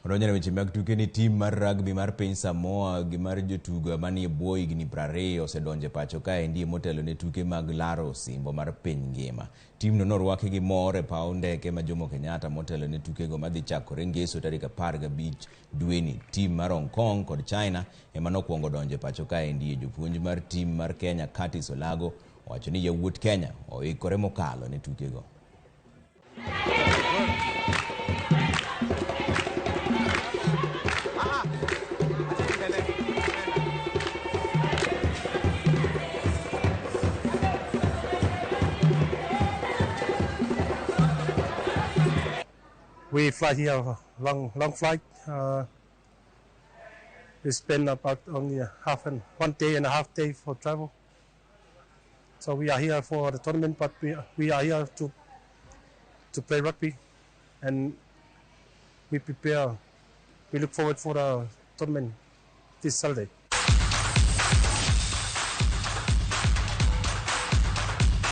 Odonjo e weche mag tuke ni tim mar rugby mar piny Samoa gi mar jotugo manie bwo higni 20 osedonjo e pacho kaendi motelo ne tuke mag laro osimbo mar piny ngima. Timno norwaki gi mor e paw ndeke ma Jomo Kenyatta motelo ne tukego madhi chakore ngeso tarik 15 dweni. Tim mar Hong Kong kod China ema nokwongo donjo e pacho kaendi. Jopuonj mar tim mar Kenya Curtis Olago owacho ni yawuot Kenya oikore mokalo ne tukego. We fly here long, long flight. We spend about only a half and 1 day and a half day for travel. So we are here for the tournament, but we are here to play rugby, and we prepare. We look forward for the tournament this Saturday.